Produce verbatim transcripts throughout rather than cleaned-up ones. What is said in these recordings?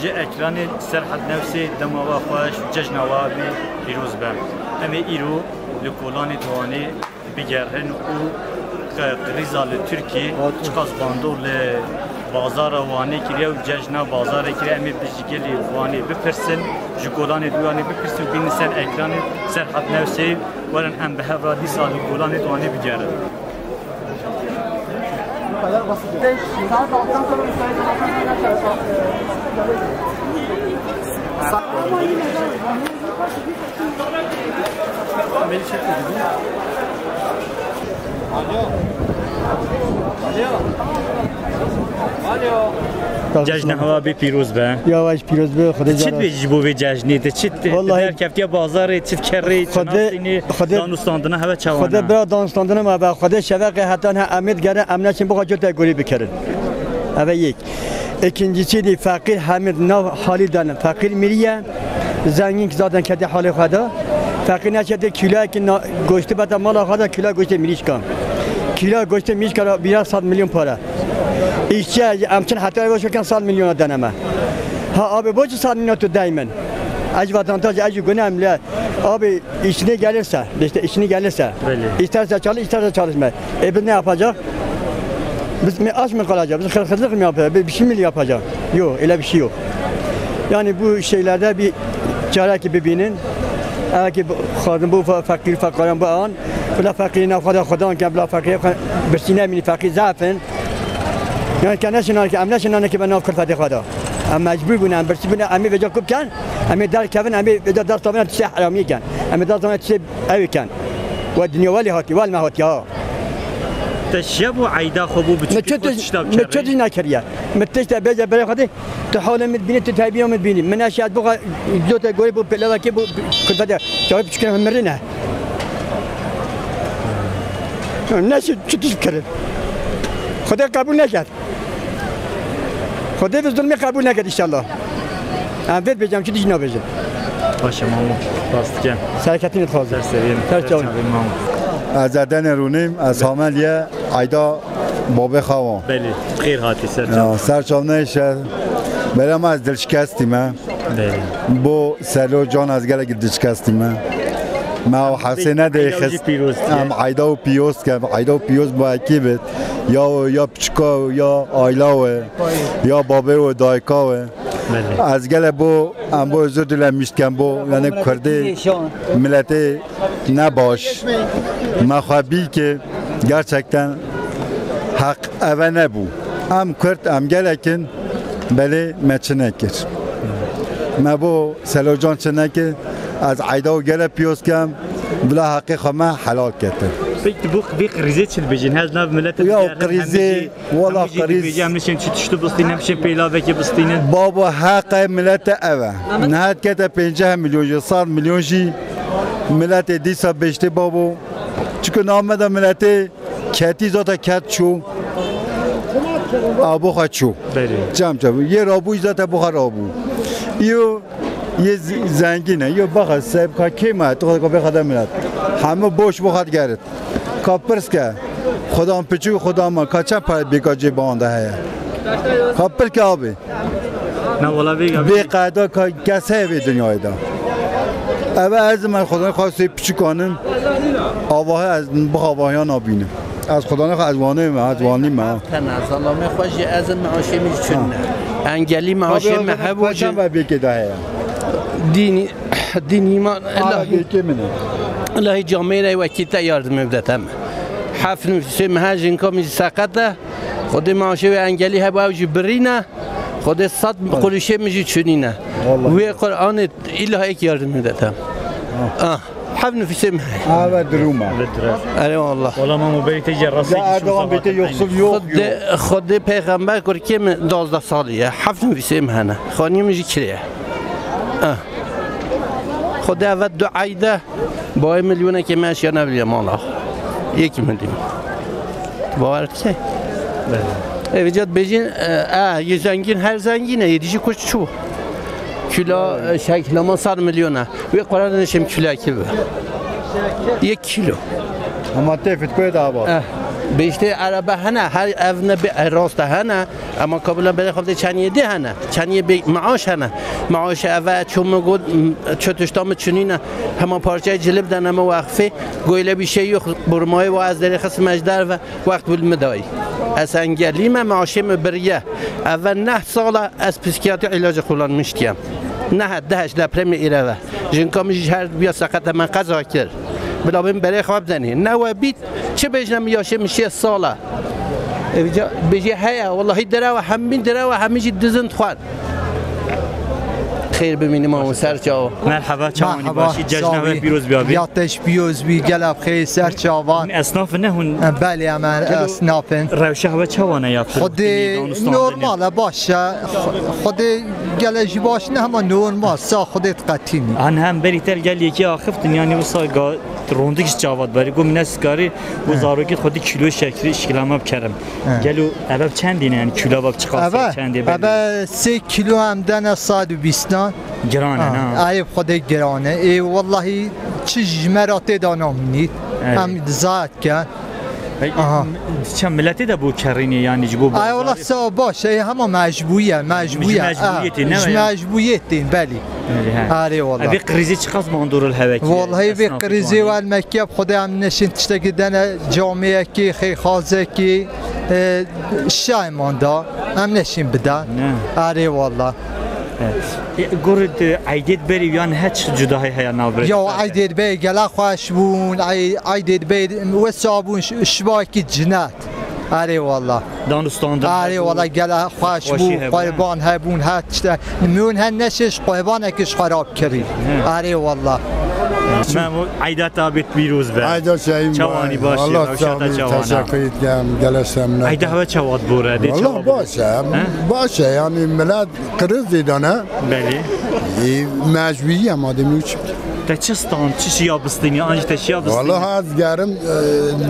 Ji ekranê Serhat Newsê dema we xweş û cejna we bî pîroz be. Em ê îro li kolanê Wanê bigerin û qe-, qirîza li Tirkiyê çiqas bandor li bazara Wanê kiriye û cejna bazarê kiriye. Em ê bi ji gelê Wanê bipirsin, ji kolanê Wanê bipirsin û bînin ser ekranê Serhat Newsê. Werin em bi hev re dîsa li kolanê Wanê bigerin. Cejna hewa bê pîroz be. Ya we jî pîroz be, Xwedê Çi dibêjî ji bo vê cejnê? Te çi te-, Wallahî derkeftiye bazarê, çi kerrê, çi Xwedê, nastînê, Xwedê, danûstandina hewe çawa Xwedê ne? Bira danûstandina me be, Xwedê şeveqê hetan he, em ê digerin, em neçin bo xwe cotê gorî bikirin. Eve yek. Îkincîsî dî feqîr hemî nav halî de ne. Feqîr miriye, zengîn ki zaten kete halê xwe de. Feqîr neçete kîloyekî na-, goştê bete mala xwe de kîloya goştê mirîşka. Kîloya goştê mirîşka ra bîra sed milyon para. Îşçiye em çin heta eve şoken sed milyona deneme. Ha abi bo çi sed milyon tu dey min? Ez vatandaş ez jî gune em le. Abi işine gelirse, işte işine gelirse, Belli. isterse çalış, isterse çalışma. E biz ne yapacak? Biz mi aç mı kalacak? Biz hırsızlık mı yapacak? Biz bir şey mi yapacak? Yok, öyle bir şey yok. Yani bu şeylerde bir çare ki bibînin. Eğer ki bu kadın bu fa-, fakir fakaran bu an, bu da fakirine kadar kadın ki bu da fakir birsine mini fakir zafin. Yani ki neşinan ki, em neşinan ki ben nav kırfete kadar. Em mecbur bûne, em birsî bûne, em ê vêca ku bikin, em ê derkevin, em ê vêca dest davêne tiştê heramiyê kin. Em ê dest davêne tiştê ew ê kin. We dinya welê hatî, wel me hatî ha. Te şiya bû eyda xwe bû biçûk Me çi xwe tişt, tişta me çi bikerê? Tişt nekiriye. Me tişta bêje berê xwe dê, tu halê min dibînî, tu teybiya min dibînî. Min neşiya bû xwe, zote gorî bû pêlevekê bû kulfete. Çavê piçûkên min mirîne. Ne çi, çi tişt bikirin. Xwedê qebûl neket. Xwedê bi zulmê qebûl neket inşallah. Em vê dibêjim, çi dijî nabêjim. Baş e, Mamo. Rast dikem. Serketinê dixwazim. Ser seriyê min. Ser Ser çavê. çavê Mamo. Ez Edenê rûnîm, ez hamel ye, eyda babê xawa. Belê, xêr hatî ser çav. Ya, ser çav neyşe. Bere ma ez dilşikestî me. Belê. Bo Selo Can ez gelek dilşikestî me. Me o Hesêne de Eyda xist. Jî pîroz diye. Em eyda û pîroz ke, eyda û pîroz bo ekî bit. Ya o, ya Çika ya ayla we, ya babê we, dayika we. Belê. Ez gele bo, em bo özür dilemişken bo, yani Kurdê milletê ne baş. Me xwe bî ki gerçekten heq eve nebû. Em Kurd, em gelekin, belê me çi nekir. Me bo Selocan çi nekir, ez eyda û gele piyos kem, bila heqê xwe me helal ketin. Peki bu bir krize çi dibêjin? Hez nav millet Ya o krize, Wala Em jî qirîz. Dibêje, em nişên çi tiştu bistînin, em şên peylavekê bistînin. Babo, heqê milete ev e. Niha dikete pênceh milyon jî, sed milyon jî miletê dîsa beştê babo. Çiku name de miletê ketî zata ket çû. A bo xwe çû. Belê. Cem cem. Yê rabû zata bo xwe rabû. Yo yê z-, zengîn e. Yo baxa sahip ka kê ma, tu xwe ka bê xwe de milet. Hemû boş bo xwe digerit. Ka pirs ke, xudan piçûk, xudan ma, ka çend pere bêka cê banda heye? Ka pir ke abi. Na wala vê Bê qeda ka kes heye vê dinyayê de. Eve ez me xudan xwe sê piçûkanin. Avahe ez bixavahiya nabînim. Ez xudan xwe ez wanê me, ez wanî me. Tena, zalamê xwe jî ez meaşê min çin ne. Engelî meaşê me hebû jî. Çend ve bêkê de heye? Dînî, dînî ma, Ala ilahi. Bêkê min e. Lehî camêrê wekî te yardimê bide te me. Heft nifûsê me he, jinka min jî seqet e. Xwedê maaşê wê engelî hebû ew jî birîne. Xwedê sed quruşê min jî çûnîne. Wallahî. Wê Qur'anê îlla êk yardimê bide te. Ah. Ah. Heft nifûsê me he. Eve dirû me. Erê wallah. Wala ma mobilî te jî rastî Ya Erdogan bê te yoksul yok. Xwedê, Xwedê pêxember kurkê min duwazdeh salî ye. Heft nifûsê me hene. Xanî min jî kirê ye. Ah. Xwedê eve du eyde. Bayê milyonekê me eşya nebiliye mala. Yek milyon. Tu bawer dike? Belê. Ê, vêca dibêjin, e, e, yê zengîn her zengîn e, yê dijî kuş çû. Kilo, e, şeklama sed milyon e. Wê Qur'an nişim kilo ki bi. Yek kilo. Ama tê fitkoyê de ava. Eh. Bêjtê erebe hene, her ev ne bê, e, rast e hene, ema kabûlan berê xwe bidê çeniyê dê hene, çeniyê bê maaş hene. Maaşê eve çû min got, m, çi tişta min çinîne, hema parçeyê cilib dene min wexfê, goyle bir şey yok, burmayê wa ez derê xistim ez derve, wext bil min dayî. Ez engelî me, maaşê min biriye. Eve neh sala ez psikiyatrî îlacê kullanmıştiyem. Neh, deh, depremê îreve. Jinka min jî her biya seqet, me qeza kir. Bila bin berê xwe bidenê. Ne we bît, çi bêjine min yaşê min şêst sala. E, bêje, bêje heye, wallahî derewa, hemî derewa, hemî jî dizin dixwar. Xêr bimînim, ma ser çawa. Merhaba, çawanî? Merhaba, başî, cejna we pîroz biya bî. Ya te jî pîroz bî, gela xêr ser çavan. Hûn esnaf ne hûn? E, belê, em esnaf in. Rewşa we çawan e ya? Xwedê normal e, baş e. Xwedê gele jî baş ne, hema normal, sa Xwedê diqetînî. An hem berî tel gel yekî axiftin, yanî wisa ga-, rondik ji çavat berî. Got min ne sikarî, got zarokî xwedî kîlo şekrî şikilama bikerim. He. Gelo eve çendî ne, yanî kîlo ve çiqas çendî? Eve sê kîlo em dene sad û bîstan. Giran e, ha, na? Ayê bi Xwedê giran e. Ê, wellahî çi ji me re tê de namînî. Evet. Em dizaket ken. Aha. Çend miletê de bû kerînê, yanî ji bo... Ay, wela sa baş e, hema mecbûyî ye, mecbûyî ye. Ji mecbûyî tê, ne? Ji mecbûyî tê, belî. Erê, wela. Vê krîzê çiqas bandor li hevekî ye? Wellahî vê krîzê wel mekiye bi Xwedê em neşên tiştekî dene camiyekî, xêxazekî, e, şayman da, em neşên bida. Ne. Erê, wela. E, gor, e, eydêt berî yan hiç cudahî heye navbirê? Ya, eydêt berî gela xweş bûn, ey-, eydêt berî wesa bûn, ş-, şibakî cinet. Erê, wela. Danûstandin. Erê, wela gela xweş bû, qurban hebûn, her tişte. Min her neşê ji qurbanekî ji xwe re kirî. Erê, wela. Memo, eyda te abêt pîroz be. Eyda Şehîm. Çawanî, baş e, rewşa te çawan e? Teşekkür ederim, gele semne. Eyda hewe çawa dibore, dê çawa? Wela baş e, baş e, yanî milet kriz zêdane. Belê. Ê, mecbûrî ye, madem û çi. Te çi stand, çi şiya bistînî, an jî te şiya bistînî? Wela ez gerim,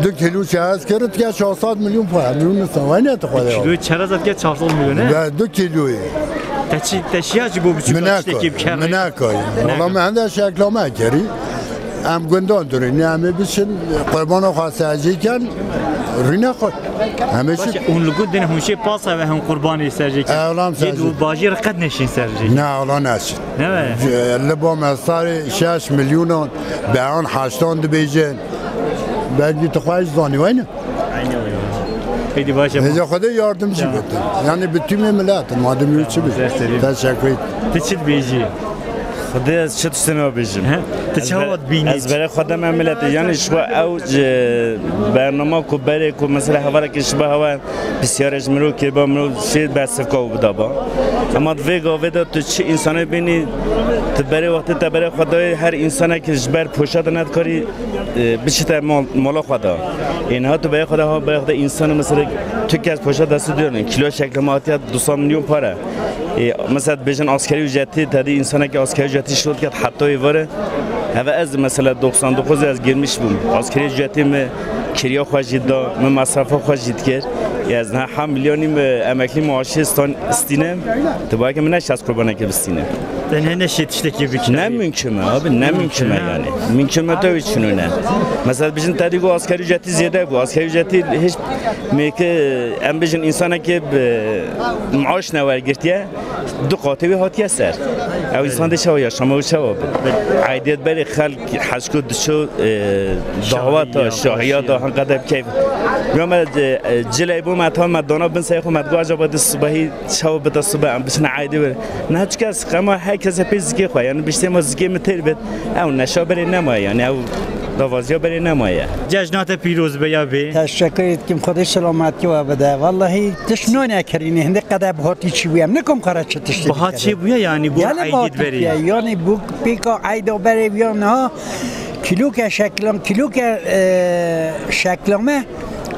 e, du kîlo çerez kir, dike çar sed milyon para, milyon nisa, vay ne tu xwe ya. Kîloyê çerez dike çar sed milyon e? Be, du kîloyê. Te çi, te şiya ji bo biçûka tiştekî bikerî? Min nekay. Wela min hende şeklame kirî. Em gundan durî, ne em ê biçin, qurbana xwe sejî ken, rîne xwe. Em ê çi? Hûn li gund din, hûn şê pasa ve hûn qurbanê sejî ken. Ewlam sejî. Ê, di bajêr qet neşîn sejî. Ne, ewla neşîn. Ne be? Li bo me sarê şeş milyonan, beyan heştan dibêjin. Belkî tu xwe zanî, wayne? Hêdî baş e. Hêdî Xwedê yardimcî bite. Yani bi tümê milet, madem yû çi bi. Teşekkür ederim. Tu çi dibêjî? Xwedê ez çi tiştê nabêjim. He? Tu çawa dibînî? Ez berê xwe de me miletê. Yani şu ew ji bernama ku berê ku mesela hevalekê şibe hewa pisyarê ji mirov kiriba, mirov şê bersivka û bidaba. Ema di vê gavê de tu çi însanê bînî, tu berê wextê te berê xwe dayê her însanekî ji ber poşa de nedikarî, e, biçite mal, mala xwe de. Ê niha tu berê xwe de ha berê xwe de însanê mesela tu kes poşa destê duyarî, kîlo şeklama hatiye du sed milyon pare. E, mesela dibêjin askerî ücretî, te dî însanekî askerî ücretî şot ket heta êvarê. Heve ez mesela doksan dokuz ez girmiş bûm. Askerî ücretî min kiriya xwe jî da, min mesrefa xwe jî dikir. Ez niha heh milyanî min emeklî maaşê stan-, stînim. Tu bayekî min neşt ez qurbanekê bistînim. Te ne neşê tiştekî bikî? Ne mümkün e abi, ne mümkün e yani. Mümkün e tabii çinû ne. Mesela dibêjin te dî got askerî ücretî zêde bû. Askerî ücretî hiç mêke em bêjin însanekê bi maaş ne wergirtiye. Du qatê wî hatiye ser. Ew însan dê çawa yaşama û çawa bi? Aidiyet berê xelk heşko diço, e, daweta, şahiya da, hanqede bi keyf. Ya me, e, e, ciley bo me, tam me dana bin sey xwe, me digo acaba di sibahî çawa bida sibe, em biçine aidê wer. Ne çika ez qema her kese pê zikê xwe, yani biştê ma zikê min têr bit, ew neşa berê nemaye, yani ew davaziya berê nemaye. Cejna te pîroz be ya bê. Teşekkür etkim, Xwedê selametî we bide. Vallahi tişt nû nekerîne, hindê qede bi hatî çi bûye. Em nikom xwe re çi tiştê bihat çê bûye, yani, got eydê berê. Yani, bu pêka eyda berê viya niha kîloke şeklam-, kîloke, e, şeklame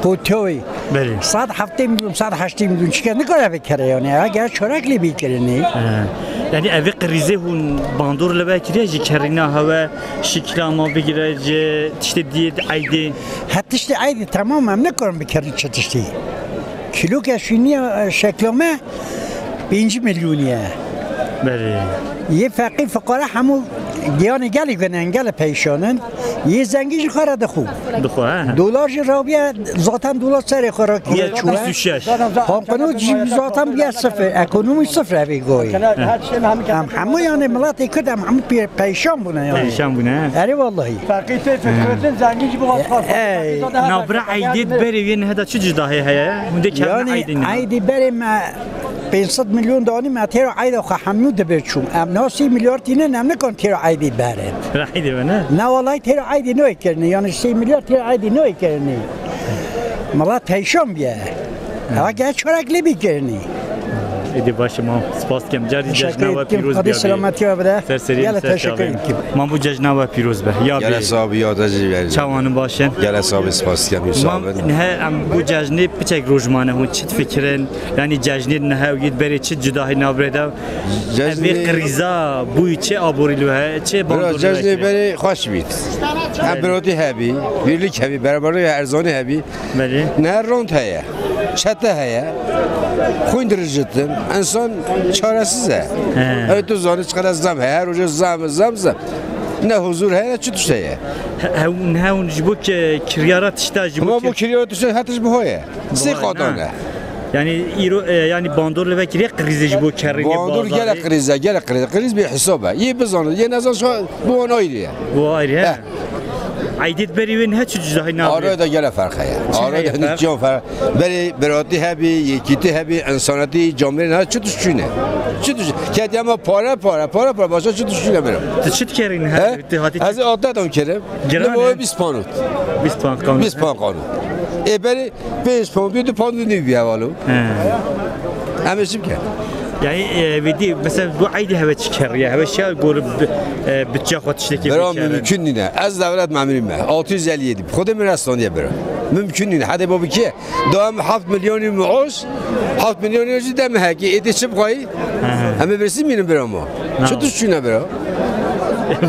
qotawê. Belê. Sed heftê milyon, sed heştê milyon, çike nikare bikere, yani, eger çorek lê bîkirinê. He. Yani, evê krîzê hûn bandor li vekiriye ji kerîna hewe, şeklama bigire, ji tiştê diyê eydê. He, tiştê eydê temam em nikarin bikerin çi tiştê. Kîloke şûniya, e, şeklame pêncî milyonî ye. Belê. Yê feqîr fiqare hemû giyanê gelê gune, gelê peyşan in. Yê zengî ji xwe re dixwe. Dixwe, he. Dolar jî rabiye, zaten dolar serê xwe re kiriye. Dolar çûye. Bîst û şeş. Banknot jî zaten bûye sifir. Ekonomî sifir evê goyê. Em hemû, yani, miletê Kurd em hemû pê-, peyşan bûne, yani. Peyşan bûne, he. Erê wallahî. Feqîr tê fikirtin, zengî jî bu kadar. E, e. Navbira eydê berê wê niha de çi cudahî heye? Hûn dê kevin eydê niha. Yani, eydê berê me pênc sed milyon danî, me têra eyda xwe hemû dibir çûm. Em niha sê milyar tînin, em nikan têra eydê berin. Têra eydê be, ne? Ne, wallahî têra eydê nayê kirinê. Yani sê milyar têra eydê nayê kirinê. Milet peyşan bûye. Ha, gel çorek lê bî kirinê. Êdî baş e, mam. Spas dikim. Carî cejna we pîroz be. Xwedê selametiya bide. Ser serî. Gele teşekkür ederim. Mam, bu cejna we pîroz be. Ya gele sax bî, ya te jî. Çawan in, baş in? Gele sax bî, spas dikim. Mam, niha em bu cejnê piçek roj mane, hûn çi difikirin? Yanî cejnê niha û yê berê çi cudahî navbirê de? Cejnê. Evê krîza bûyî çi aborî li we heye, çi bandor li we heye? Bira, cejnê berê xweş bît. Hem birotî hebî, birlik hebî, beraberî erzanî hebî. Belê. Niha rond heye, çete heye, xwîn dirijitin, insan çaresiz e. He. Ew tu zanî çiqas zam heye, her roje zam, zam, zam. Ne huzur heye, ne çi tişt heye. He, hewn, hewn ji bo ke-, kiryara tişta ji bo. Ama bu ke- kiryara tişta her tişt bi xwe ye. Sê qatan e. Yani îro, e, yani bandor li vekiriye krîzê ji bo kerrînê. Bandor bazarê. Gelek krîz e, gelek krîz e. Krîz bê hesab e. Yê bizanî, yê nezan şu bu an ayrı ye. Bu ayrı, he. He. Eydê berê wê niha çi cudahî navê? Arayê de gelek ferq heye. Arayê de heye, hiç ferq? Çiyan ferq. Berê biratî hebî, yekîtî hebî, insanetî, camêrê niha çi tişt çûne? Çi tişt? Ketiye me pare, pare, pare, pare, başka çi tişt çûne bira? Tu çi dikerî niha? He? Tu hatî çi? Ez adet on kerim. Giran e? Bîst pound. Bîst pound qanûn. Bîst pound qanûn. Ê berê pênc pound, du pound nîv bî hevalû. He. Em ê çi bikin? Yani, e, vêdî, mesela bu eydê heve çi keriye? Heve şiya gor bi-, e, bütçe xwe tiştekî bira bikere. Mümkün nîne. Ez devlet memurî me. Altı yüz elli yedi. Xwedê min restandiye bira. Mümkün nîne. Hadi bu ki, daha heft milyonî maaş, heft milyonî jî dem hekî. Êdî çi bixwayî? He. Em ê birsî mînin bira ma. Çi tişt çûne bira?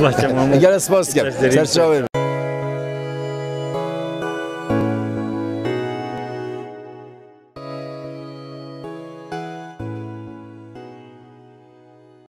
Başa, Mahmut. Gele spas dikim. Ser serî. Ser çavê.